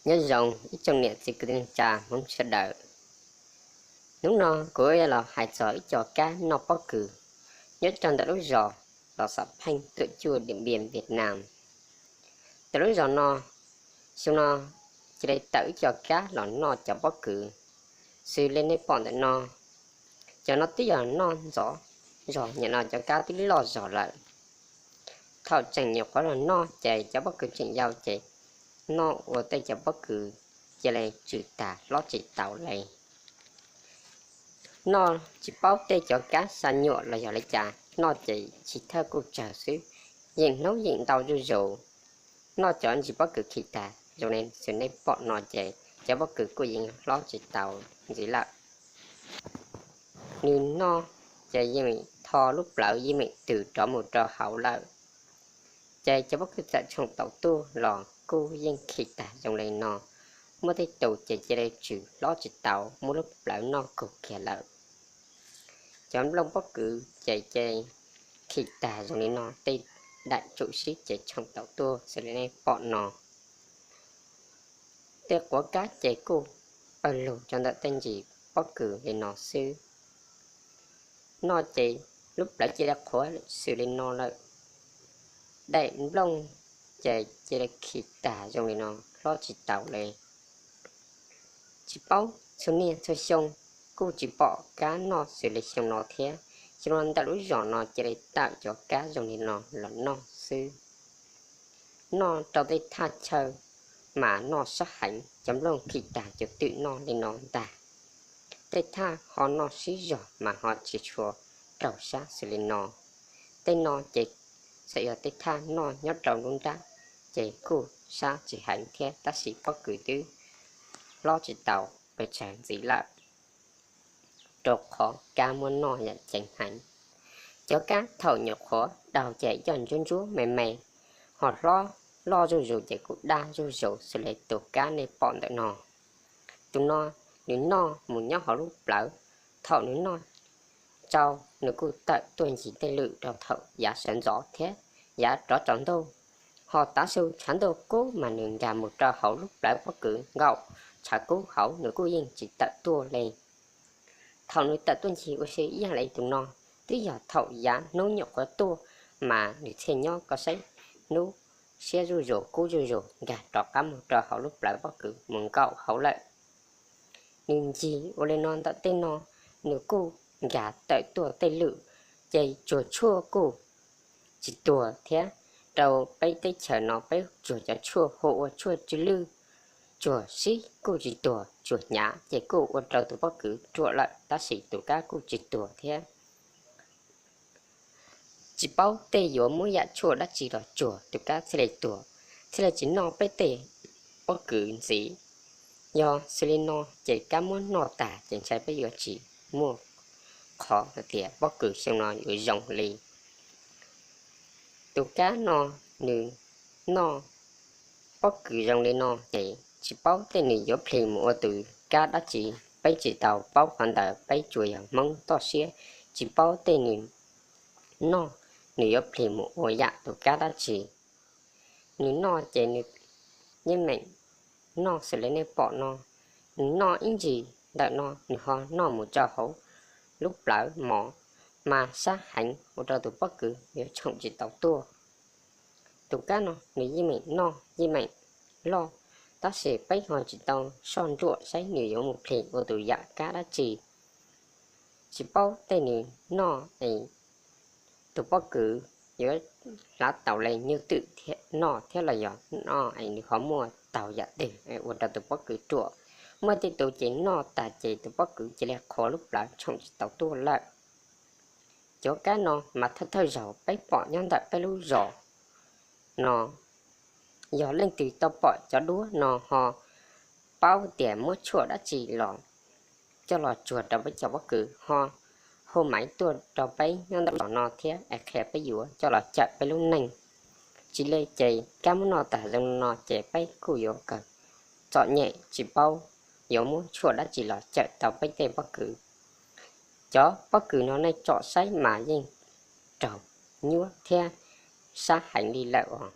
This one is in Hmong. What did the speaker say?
Nyob zoo ib tsoom niam txiv kwv tij neej tsa Hmoob sawv daws. Hnub no kuv yuav los hais txog ib co kab noj pob kws nyob rau ntawm lub zos Los Xam Pheej, Tuam Cuaj, Diam Npias, Viaj Nam. Ntawm lub zos no, xyoo no cia li tawm ib co kab los noj cov pob kws. Xws li nej pom ntawm no, cov no twb yog noj ntxov zog, nim no cov kab twb loj zog lawm. Thaum tseem nyuam qhuav los noj ces cov pob kws tseem yau ces noj ua tej cov pob kws cia li tsw tag hlob tsis taus li. Noj tsis paub tej cov kab xa nyuam los yog li cas, noj ces tsis thawj kuj tsawg xwb, yeem hnub yeem ntau zuj zus. Noj cov ntsis pob kws khi tag zoo li xws nej pom no ces cov pob kws kuj yeej hlob tsis taus ntxiv lawm. Nws noj ces yeej meem tho lub plawv yeej meem tws rov mus rau hauv lawm. Ces cov pob kws txawm tshoom tau tuaj los kuj yeej khi tag zoo li no. Muaj tej tus ces cia li tsw hlob tsis taus, muab lub plawv noj kug kiag lawm. Cov nplooj pob kws ces cia li khi tag zoo li no, tej daim tsum sib ces tshoom tau tuaj xws li nej pom no. Tej quav kab ces kuj pawg lug rau ntawm tej ntsis pob kws li no xwb. Noj ces lub plawv cia li qhuav xws li no lawm. Daim nplooj ces cia li khi tag zoo li no, hlob tsis taus li. Tsis paub txhua niaj txhua xyoo kuj tsis pom kab noj xws li xyoo no thiab. Xyoo no ntawm lub zos no cia li tawm cov kab zoo li no los noj xwb. Noj rau tej thaj chaw mas noj sab heev, cov nplooj khi tag cov twm noj li no ntag. Tej thaj ho noj sib zog mas ho tsis tshua raug sab xws li no. Tej no ces txawm yog tej thaj noj nyob rau nruab nrab ces kuj sab tsis heev thiab, tab sis pob kws twb hlob tsis taus pes tsawg ntxiv lawm, rau qhov kab muab noj yam ceev heev. Cov kab thaum nyuam qhuav daug ces coj ntsuab ntsuab me me, ho hlob loj zuj zus ces kuj daj zuj zus xws li tus kab nej pom ntawm no. Tus no nws noj mus nyob hauv lub plawv, thaum nws noj tsau nws kuj tawm tuaj ncig tej lwm rau thaum yav sawv ntxov thiab yav rov tsaus ntuj. Ho tav su tshav ntuj kub mas nws nkag mus rau hauv lub plawv pob kws nkaum tshav kub hauv nws kuj yeej tsis tawm tuaj li. Thaum nws tawm tuaj ncig ua si ib yam li tus no, twb yog thaum yav hnub nyuam qhuav tuaj mas nws thiaj nyob koj saib hnub siab zuj zus kub zuj zus nkag rov qab mus rau hauv lub plawv pob kws mus nkaum hauv lawm. Nws ncig ua li no ntawm tej no, nws kuj nkag tawm tuaj tej lwm, ces tsuag tshuaj kuj tsis tuag thiab. Rau peb teb chaws no peb tsuag cov tshuaj hu ua tshuaj tsw lwj, tsuag sib kuj tsis tuag, tsuag hnyav ces kuj ua rau tus pob kws ruam lawm, tab sis tus kab kuj tsis tuag thiab. Tsis paub tej yuav muab yam tshuaj dab tsi los tsuag tus kab thiaj li tuag, thiaj li tsis noj peb tej pob kws ntxiv. Yog xws li no ces kab muab noj tag ces ntshai peb yuav tsis muaj qhov hais tias pob kws xyoo no yuav zoo li. Tus kab no nws noj pob kws zoo li no ces tsis paub tej nws yuav plis mus ua tus kab dab tsi. Peb tsis tau paub qhov ntawd, peb tsuas yog Hmoob toj siab, tsis paub tej nws noj nws yuav plis mus ua yam tus kab dab tsi. Nws noj ces nws yeej meem noj xws li nej pom no. Nws noj ib ntsis ntawm no nws ho noj mus rau hauv lub plawv mov, mas sab heev ua rau tus pob kws yuav tshoom tsis tau tuaj. Tus kab no nws yeej meem noj yeej meem loj, tab sis peb ho tsis tau soj ntsuam saib nws yuav mus plis ua tus yam kab dab tsi. Tsis paub tej nws noj es tus pob kws yuav hlav tau li nyuj twm noj thiab los yog noj es nws ho muaj taug yam twg ua rau tus pob kws ruam. Muaj tej tus ces noj tas ces tus pob kws cia li qhuav lub plawv tshoom tsis tau tuaj lawm. Cov kab no mas thawj thawj zaug peb pom nyob ntawm peb lub zos no. Yog leej twg tau pom cov duab no ho paub tias muab tshuaj dab tsi los coj los tsuag rau peb cov pob kws ho hu maiv tuaj rau peb nyob ntawm lub zos no thiab es qhia peb yuav coj los cawm peb lub neej. Tsis li ces kab muab noj tas zoo no ces peb kuj yuav kawg txom nyem tsis paub yuav muab tshuaj dab tsi los cawm tau peb tej pob kws. Cov pob kws no nej tsom saib mas yeej raug nyuab thiab sab heev li lawm os.